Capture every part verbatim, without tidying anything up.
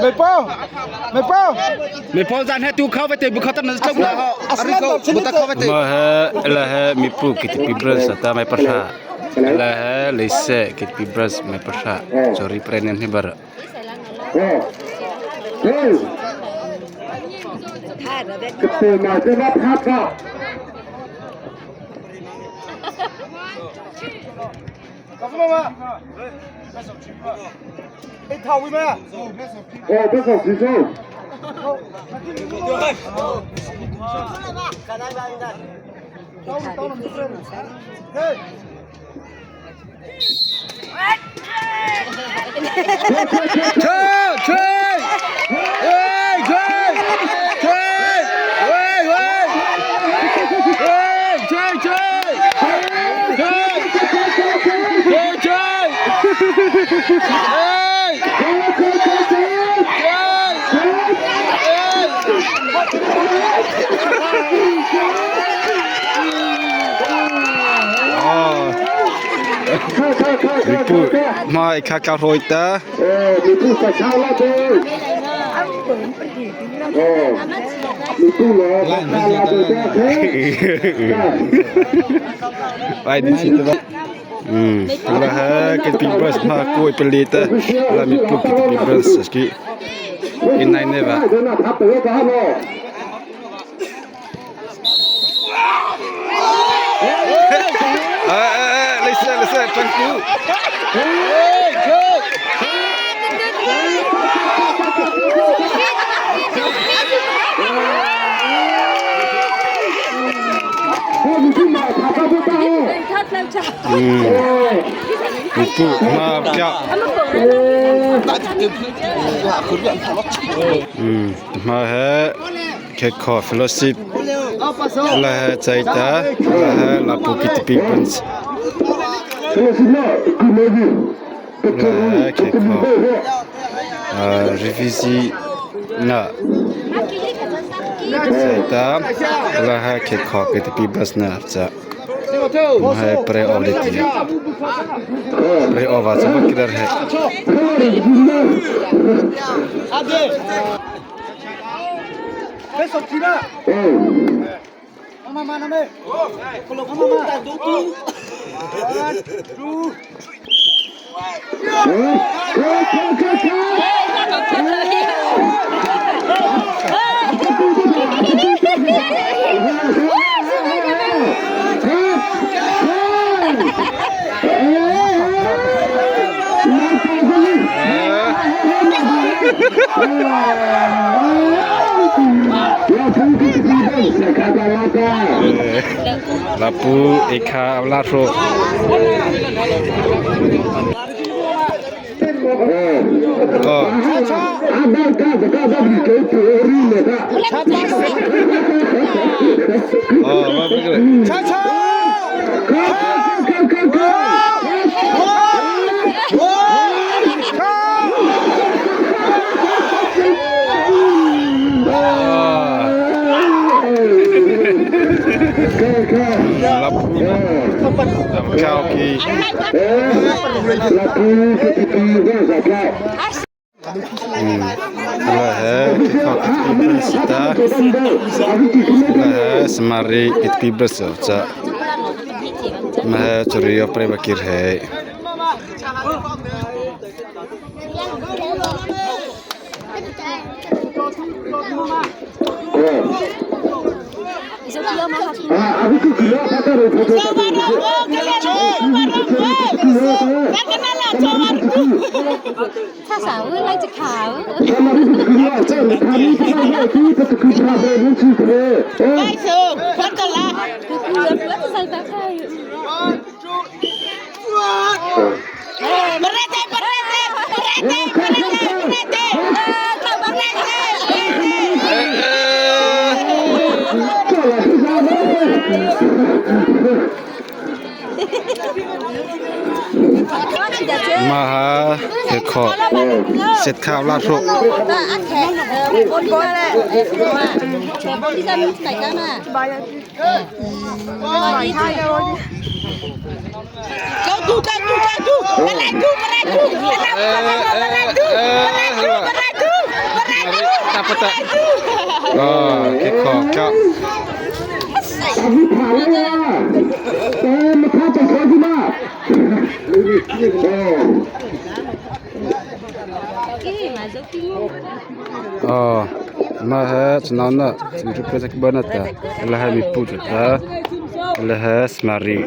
Mei pô, mei pô, mei pô, zan he tu khao vei te bu khao ta na chau la ho. Ari ko bu ta khao vei te. Ma he la he mi pu ki ti pi bran sa ta mai pa sa. La he le se ki ti pi bran mai pa sa. Sorry pregnant ni bar. Pu, mai kha ka hroi ta. Ai, di si ta. Hmm. La ha, ki ti pi bran ma ko pe li ta. La mi pu ki ti pi bran sa ki. In nai ne ba. Ah, ah, ah, listen, listen, thank you. Hmm. Pu, ma, ya. Hmm. Ma he. Kekhaw Fellowship la he chai ta, la he Lapu K T P branch. La he Kekhaw, ah, refugee na chai ta, la he Kekhaw K T P branch na cha. He pray over ti. Pray over cha ma kidar he. Lapu ei kha a la hro. Oh. Oh, ma bigre. Lapu, Lapu kau ki. Hmm. La he, Kekhaw K T P branch ta. La he, Samari K T P branch cha. Ma he, churi yo pray ba kir he. Ma ha, Kekhaw. Set kha la hro. Pata. Oh, kei ko ka. Oh, ma he, chhâna na, chhâna na ta, la he mi pu ta, la he Samari.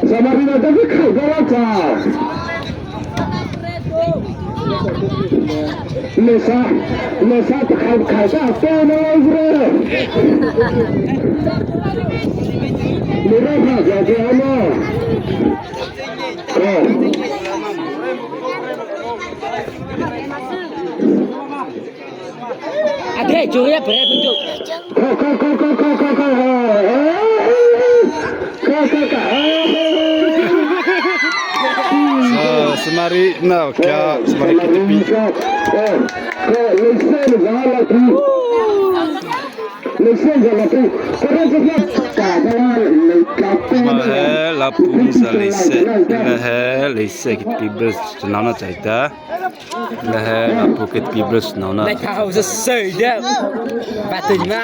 Samari na ta vi khai ba la ta. Lesa, lesa ta khai khai ta to na la zre. Lera ha ja ja na. Oh. Ate, chuya pre puto. Ko, ko, ko. Ko, ko, ko. Samari na kya, Samari kiti pi. Ko, lesa na la pi. Lesa na la pi. Ko, lesa na la pi. Ma he, Lapu za lesa, ma he, lesa kiti pi bas, chhâna na chaita. La he, Lapu kiti pi bas, chhâna na. La he, Lapu kiti pi bas, chhâna na.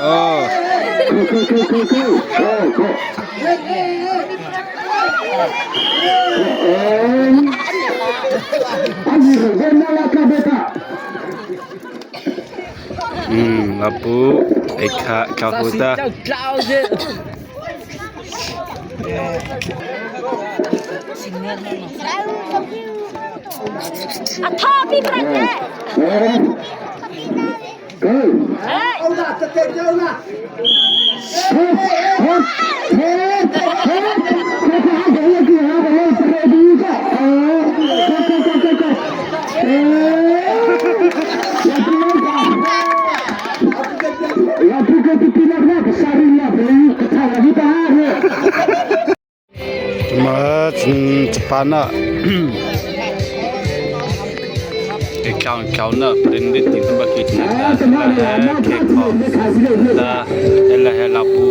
Oh. Hmm, Lapu, ei kha, kha hota. A tha pi pra te. Ma, chhâpa na. Ei khaw, khaw na, prendit ti tu ba kiti na ta, la he kei ko. Ta, la he Lapu.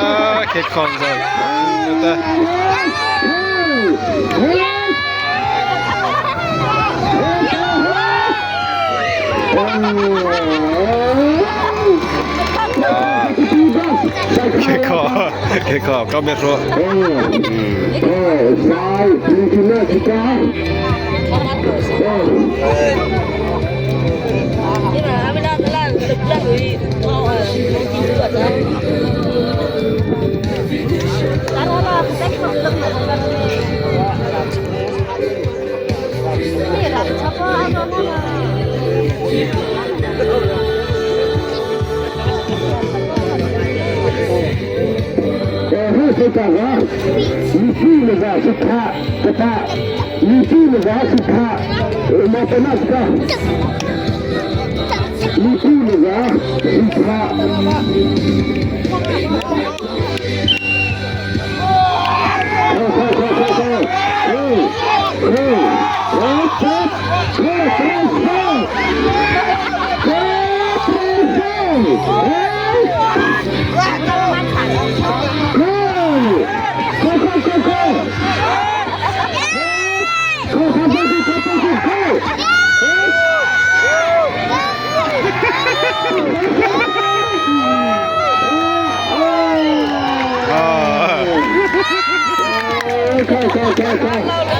Ah, kei ko. Kei ko, kei ko, ka me ro.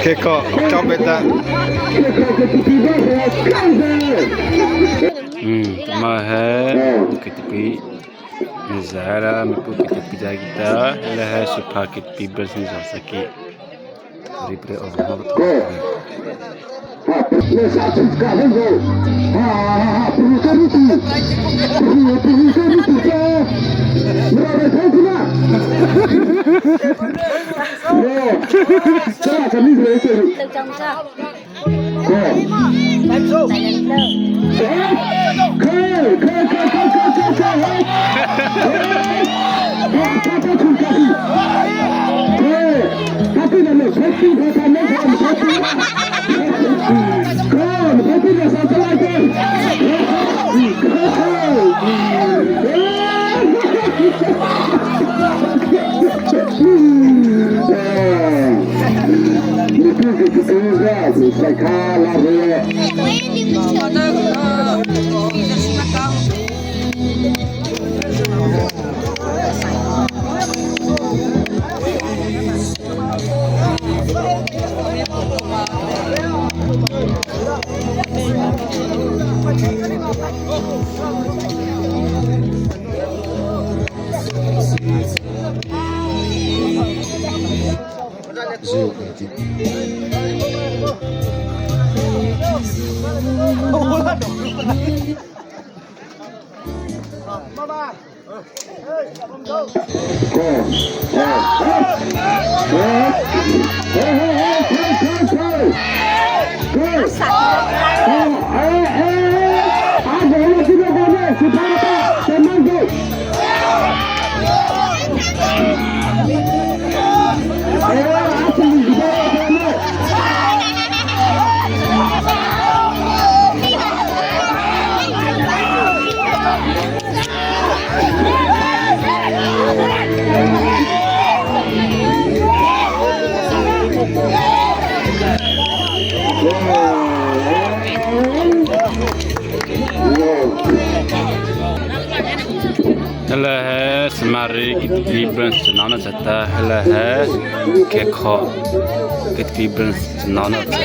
Khekhaw, chawbeta. Hmm, ma he, kitipi. Zara, mipu kitipi za kita, la he supha kitipi bers ni za saki. Replay of the whole. Hlâ he Samari kitipi bers châ nawna chata, hlâ he Khekhaw kitipi bers châ nawna chata.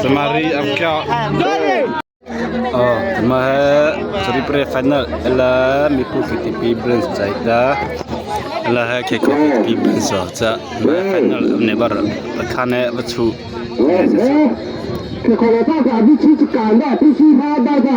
Samari, am kya? Oh, ma he, sorry, pre final. Hlâ mipu kitipi bers châ ta. Hlâ he Khekhaw kitipi bers châ ta. Ma he final ne bar. Khane ba chu. Khekhaw la ta ka bi chi chi ka na, bi chi ha ba ba.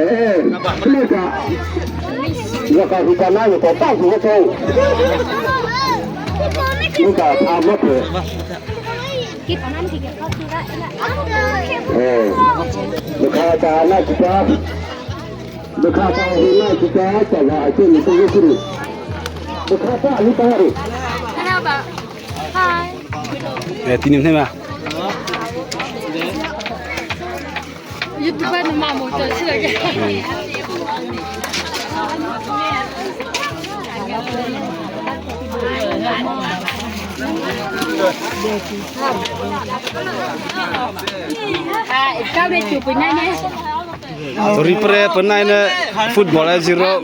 eh, eh, sila ka. Wa ka hu ka na ko pa hu ko. Ni ka tha ma ko. Eh, ni ka tha na ki ka. Ni ka tha hu na ki ka, tha wa a ke ni ko ko. Ni ka tha ni ka ri. Hi. Eh, tini ne ma. YouTube na ma mo ta si la ke. Ah, ikaw na chupu na ne. Referee pahno na football a zero.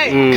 Hmm.